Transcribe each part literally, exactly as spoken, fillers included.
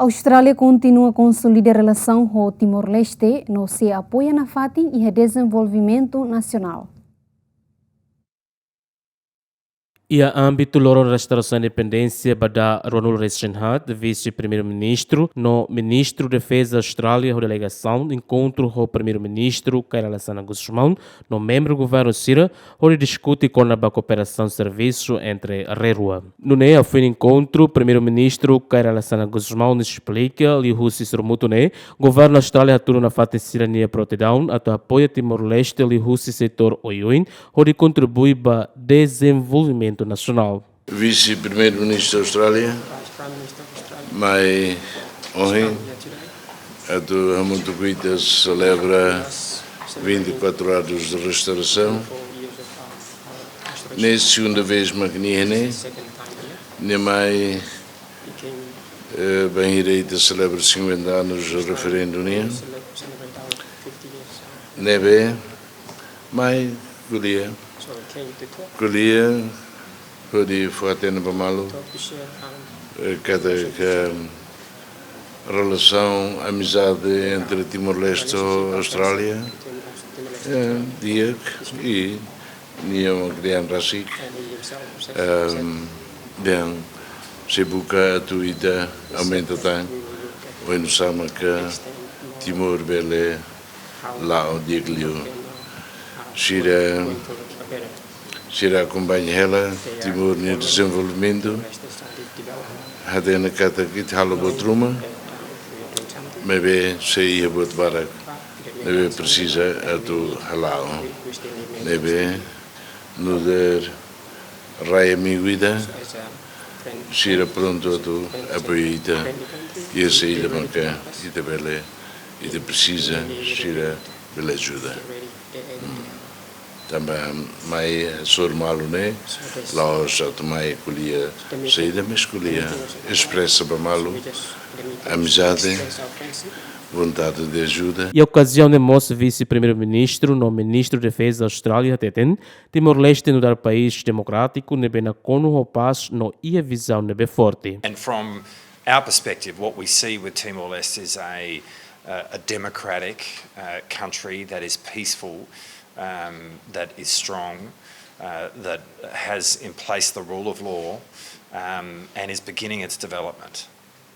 Austrália kontinua konsolida relasaun ho Timor-Leste no sei apoia nafatin iha dezenvolvimentu nasionál. Iha ámbitu loron restaurasaun independénsia ba dala ruanulu-resin-haat, Vise-Primeiru-Ministru no Ministru Defeza Austrália ho delegasaun enkontru ho Primeiru-Ministru Kay Rala Xanana Gusmão no membru governu sira, hodi diskute kona-ba kooperasaun servisu entre rua. Nune'e, hafoin enkontru, Primeiru-Ministru Kay Rala Xanana Gusmão esplika liuhusi sorumutu ne'e, governu Austrália hatudu nafatin sira-nia prontidaun atu apoia Timor-Leste liuhusi setór oioin, hodi kontribui ba dezenvolvimentu nasionál. Vise-Primeiru-Ministru Austrália mai ohin atu hamutuk ho ita selebra vinte e quatro anos de restauração. Ne'e segunda vez mak nia iha ne'e, nia mai, eh, bainhira ita selebra cinquenta anos referendu nian. Ne'ebé mai ko'alia, ko'alia hodi fó-hatene ba malu, eh, katak relasaun, amizade entre Timor-Leste ho Austrália, eh, di'ak, i nia mak dehan rasik, ehm, dehan sei buka atu ita aumenta tan, oinsá mak Timor bele la'o di'ak liu. Sira, sira akompaña hela Timor nia dezenvolvimentu, hatene katak ita halo buat ruma, maibé sei iha buat barak ne'ebé presiza atu hala'o. Ne'ebé nu'udar rai amigu ida, sira prontu atu apoia ita, i saida maka ita bele, ita presiza, sira bele ajuda. Hmm. Tanba mai hasoru malu ne'e, la'ós atu mai ko'alia saida, mas ko'alia, espresa ba malu amizade, vontade de ajuda. Iha okaziaun ne'e mós, Vise-Primeiru-Ministru no Ministru Defeza Austrália hateten, Timor-Leste nu'udar país demokrátiku ne'ebé nakonu ho pás no iha vizaun ne'ebé forte. And from our perspective, what we see with Timor-Leste is a, uh, a democratic, uh, country that is peaceful, um, that is strong, uh, that has in place the rule of law, um, and is beginning its development.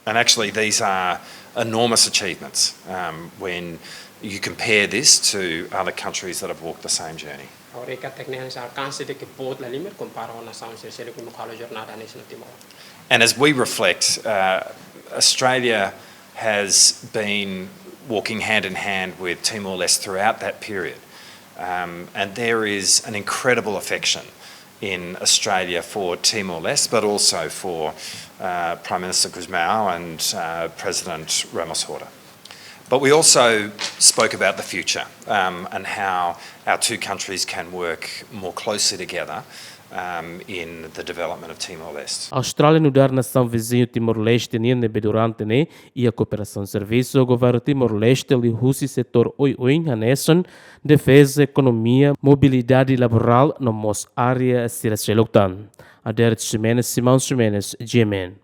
And actually, these are enormous achievements, um, when you compare this to other countries that have walked the same journey. Agora, ita hatene alkanse ida ke boot la limer kompara ho nasaun sira seluk ne'ebé halo jornada hanesan iha Timor. And as we reflect, uh, Australia has been walking hand in hand with Timor-Leste throughout that period. Um, and there is an incredible affection in Australia for Timor-Leste, but also for, uh, Prime Minister Gusmão and, uh, President Ramos Horta. But we also spoke about the future, um, and how our two countries can work more closely together, um, in the development of Timor-Leste. Austrália nu'udar nasaun viziñu Timor-Leste nian ne'ebé durante ne'e iha kooperasaun servisu ho governu Timor-Leste liuhusi setór oioin hanesan defeza, ekonomia, mobilidade laborál no mós área sira seluk tan. Adérito Ximenes, Simão Ximenes, G M N.